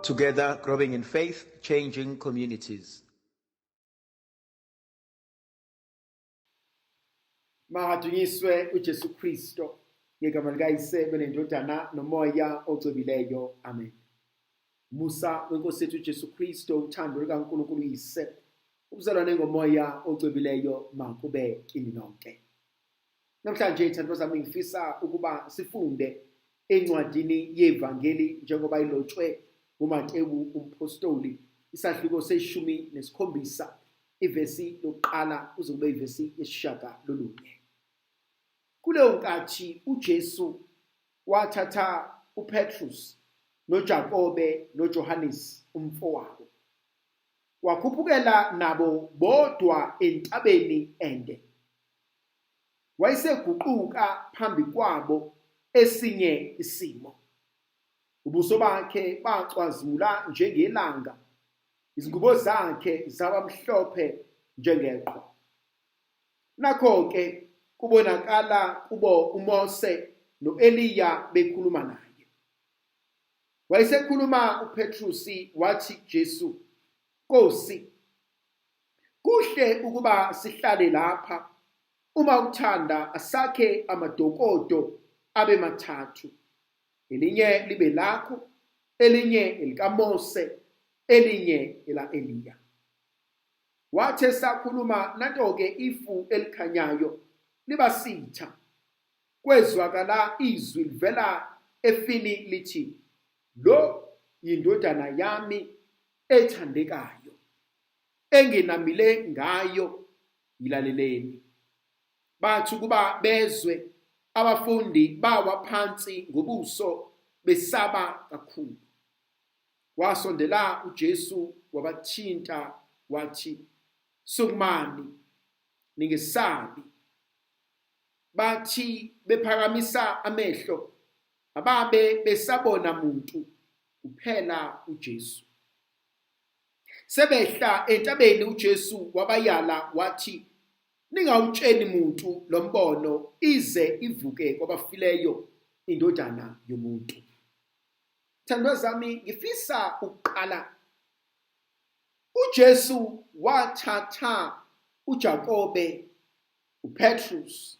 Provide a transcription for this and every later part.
Together, growing in faith, changing communities. Makadunyiswe uJesu Kristo ngegama likaYise benendodana nomoya ocwebileyo. Amen. Musa wenkosi yethu uJesu Kristo, uthando lukaNkulunkulu uYise, ubuzalwane ngomoya ocwebileyo makube kini nonke. Namhlanje ithandwa zami ngifisa ukuba sifunde encwadini yevangeli njengoba ilotshwe nguMatewu umpostoli isahluko seshumi nesikhombisa ivesi lokuqala kuze kube ivesi yesishiyagalolunye. Kuleyo nkathi uJesu wathatha uPetrus noJakobe noJohannes umfowabo wakhuphukela nabo bodwa entabeni ende. Wayeseguquka phambi kwabo esinye isimo. Ubuso bakhe bacwazimula njengelanga, izingubo zakhe zaba mhlophe njengeqhwa. Nakho-ke kubonakala kubo uMose no-Eliya bekhuluma naye. Wayesekhuluma uPetrusi wathi kuJesu, Nkosi, kuhle ukuba sihlale lapha, uma uthanda asakhe amadokodo abe mathathu, elinye libe lakho, elinye elikaMose, elinye ela-Eliya. Wathi esakhuluma nanto-ke ifu elikhanyayo libasitha, kwezwakala izwi livela efini lithi, lo yindodana yami ethandekayo engenamile ngayo, yilaleleni. Bathi ukuba bezwe abafundi bawa phansi ngobuso besaba kakhulu. Wasondela uJesu wabathinta wathi, sukumani, ningesabi. Bathi bephakamisa amehlo ababe besabona muntu kuphela uJesu. Sebehla entabeni uJesu wabayala wathi, ningawutsheli muntu lo mbono ize ivuke kwabafileyo indodana yomuntu. Thandwa zami, ngifisa ukuqala. uJesu wathatha uJakobe, uPetrus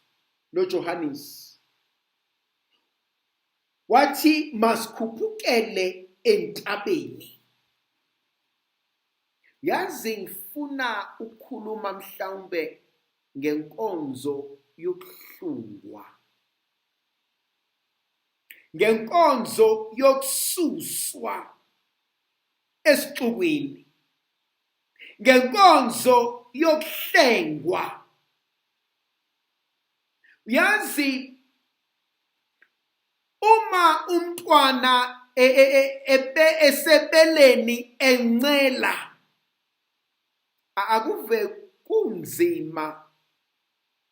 noJohannes wathi masikhuphukele entabeni. Yazi ngifuna ukukhuluma mhlawumbe ngenkonzo yokuhlungwa, ngenkonzo yokususwa esixukwini, ngenkonzo yokuhlengwa. Uyazi uma umntwana esebeleni encela, akuve kunzima,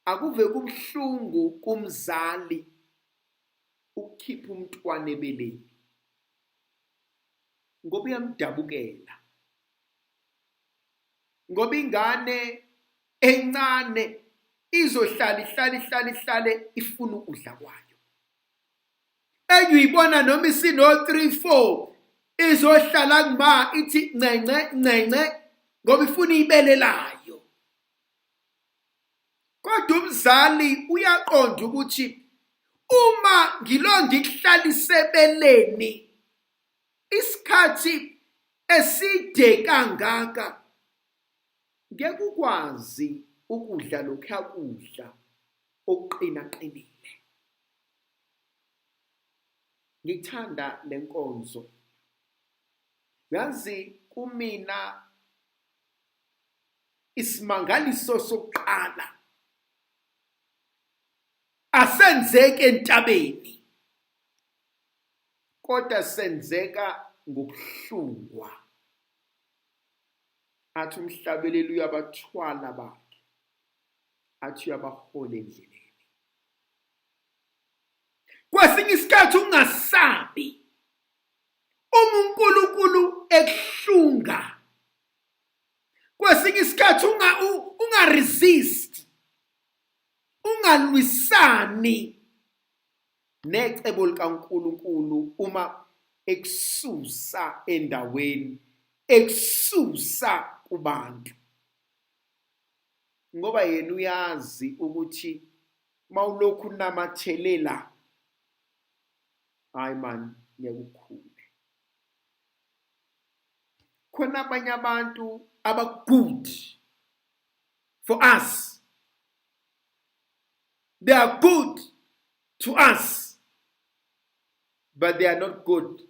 akuve kubuhlungu kumzali ukukhipha umntwana ebeleni, ngoba uyamdabukela, ngoba ingane encane izohlala ihlale ihlale ihlale ifuna ukudla kwayo. Enye uyibona noma isino 3 4 izohlala kuma ithi ncence ncence ngoba ifuna ibele layo. Kodwa umzali uyaqonda ukuthi uma ngilonda ikuhlalise ebeleni isikhathi eside kangaka, ngeke ukwazi ukudla lokhuya kudla okuqinaqinile. Ngithanda lenkonzo. Yazi kumina isimangaliso sokuqala asenzeke entabeni, kodwa senzeka ngokuhlungwa. Athi umhlabeleli uyabathwala bakhe, athi uyabahola endleleni. Kwesinye isikhathi ungasabi uma uNkulunkulu ekuhlunga. Kwesinye isikhathi unga resist, ungalwisani necebo likaNkulunkulu uma Ekususa endaweni, ekususa kubantu, ngoba yena uyazi ukuthi mawulokhu unamathele la, hayi man, ngeke ukhule. Khona abanye abantu aba-good for us, they are good to us, but they are not good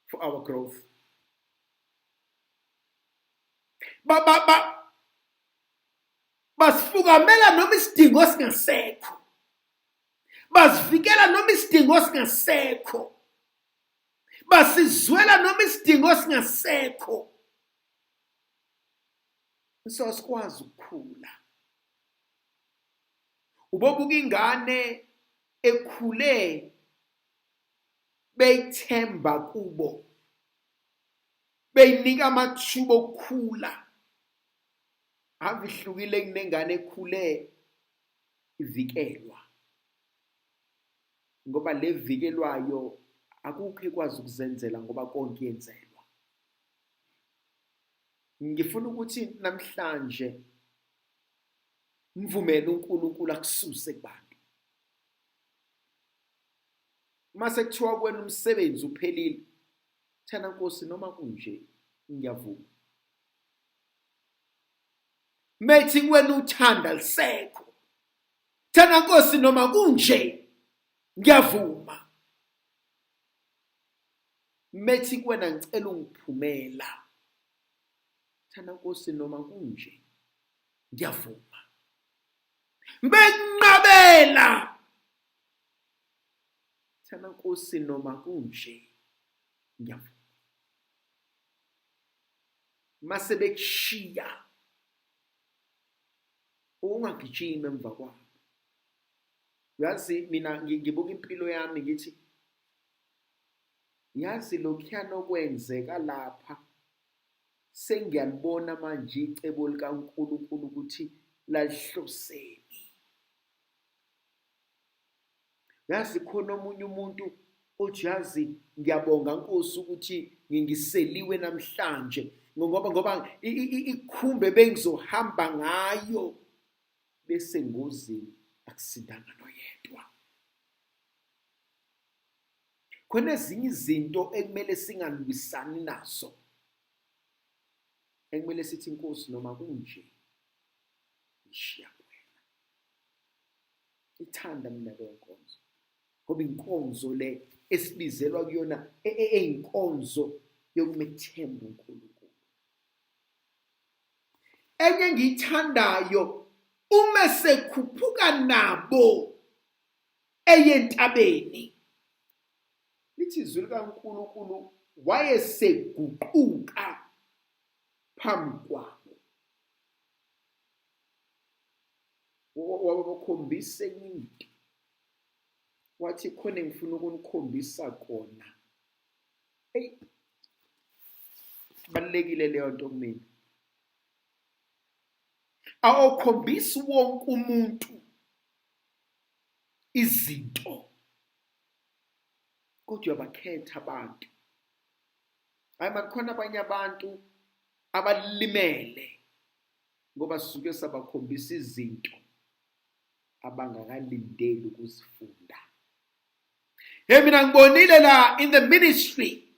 for our growth. Ba ba ba basifukamela noma isidingo singasekho, basivikela noma isidingo singasekho, basizwela noma isidingo singasekho, so asikwazi ukukhula. Ubobuka ingane ekhule beyithemba kubo, beyinika amathuba okukhula, ave ihlukile kunengane ekhule ivikelwa, ngoba le vikelwayo akukho ekwazi ukuzenzela ngoba konke yenzelwa. Ngifuna ukuthi namhlanje mvumele uNkulunkulu akususe kubantu. Mase kuthiwa kuwena umsebenzi uphelile, thana Nkosi, noma kunje ngiyavuma. Methi kuwena uthanda lisekho, thana Nkosi, noma kunje ngiyavuma. Methi kuwena ngicela ungiphumela, thana Nkosi, noma kunje ngiyavuma. Benqabela, thana Nkosi, noma kunje ngiyavuma. Mase bekushiya, ungagijimi emva kwabo. Yazi mina ngibuka impilo yami ngithi, yazi lokhuyana okwenzeka lapha, sengiyalibona manje icebo likaNkulunkulu ukuthi lalihloseni. Yazi khona omunye umuntu othi, yazi ngiyabonga Nkosi ukuthi ngiseliwe namhlanje, ngoba ikhumbe bengizohamba ngayo bese ngozini, akusindanga noyedwa. Khona ezinye izinto ekumele singalwisani nazo, ekumele sithi Nkosi noma kunje ngishiya kuwena. Ithanda mina leyo nkonzo, ngoba inkonzo le esibizelwa kuyona eyinkonzo yokumethemba uNkulunkulu. Enye engiyithandayo, uma sekhuphuka nabo eyentabeni, lithi izwi likaNkulunkulu wayeseguquka phambi kwabo, wabakhombisa enye into, wathi khona engifuna ukunikhombisa kona. Eyi, balulekile leyo nto kumina. Awukhombisi wonke umuntu izinto, kodwa uyabakhetha abantu. Hayi man, khona abanye abantu abalimele ngoba sisuke sabakhombisa izinto abangakalindeli ukuzifunda. Hey, mina ngibonile la in the ministry,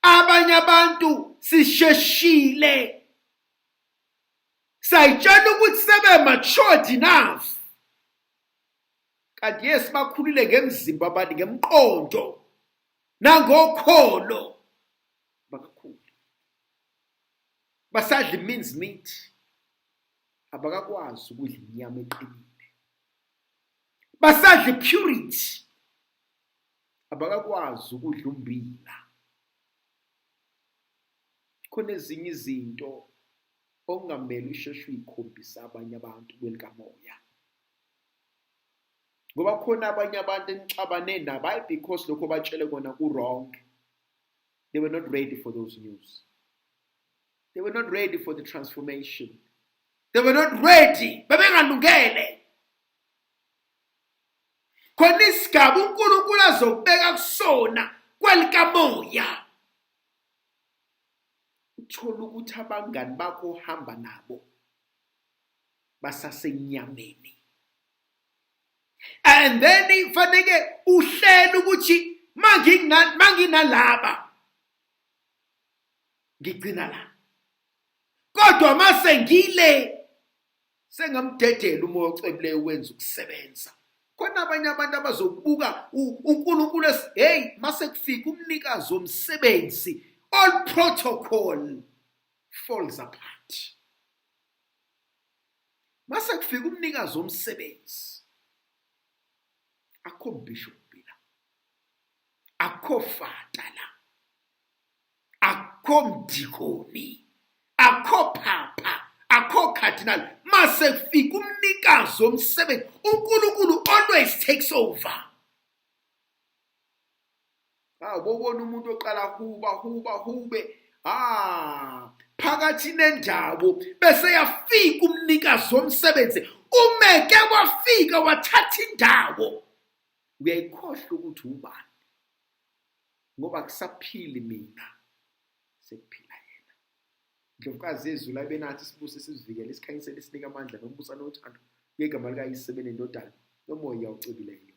abanye abantu sisheshile sayitshela ukuthi sebe matured enough, kanti yes, bakhulile ngemzimba abantu, ngemqondo nangokholo, bakakhulu basadla mince meat, abakakwazi ukudla inyama eqinile, basadla purity, abakakwazi ukudla umbila. Khona ezinye izinto okungamele usheshe uyikhombise abanye abantu kwelikamoya, ngoba khona abanye abantu enixabane nabo, hayi because lokho batshele kona ku-wrong, they were not ready for those news, they were not ready for the transformation, they were not ready, babengalungele. Khona isigaba uNkulunkulu azokubeka kusona. Ngokwelikamoya uthola ukuthi abangani bakho ohamba nabo basasenyameni, and then faneke uhlele ukuthi manginalaba ngigcina la, kodwa mase ngile sengamdedela umoya ocwebileyo wenza ukusebenza. Khona abanye abantu abazokubuka uNkulunkulu, hey, mase kufika umnikazi womsebenzi, all protocol falls apart. Mase kufika umnikazi womsebenzi, akho mbhishobhi la, akho fata la, akho mdikoni, akho phapha, akho cardinal. Mase kufika umnikazi womsebenzi, uNkulunkulu always takes over. Bobona umuntu oqala huba huba hube phakathi nendawo, bese yafika umnikazi womsebenzi. Umeke wafika wathatha indawo, uyayikhohlwa ukuthi ubani, ngoba kusaphili mina, sekuphila yena. Ndlovukazi yezulu ayibe nathi, sibuse, sizivikele, isikhanyisele, isinike amandla nombusa nothando, ngegama likaYise benendodana nomoya ocwebileyo.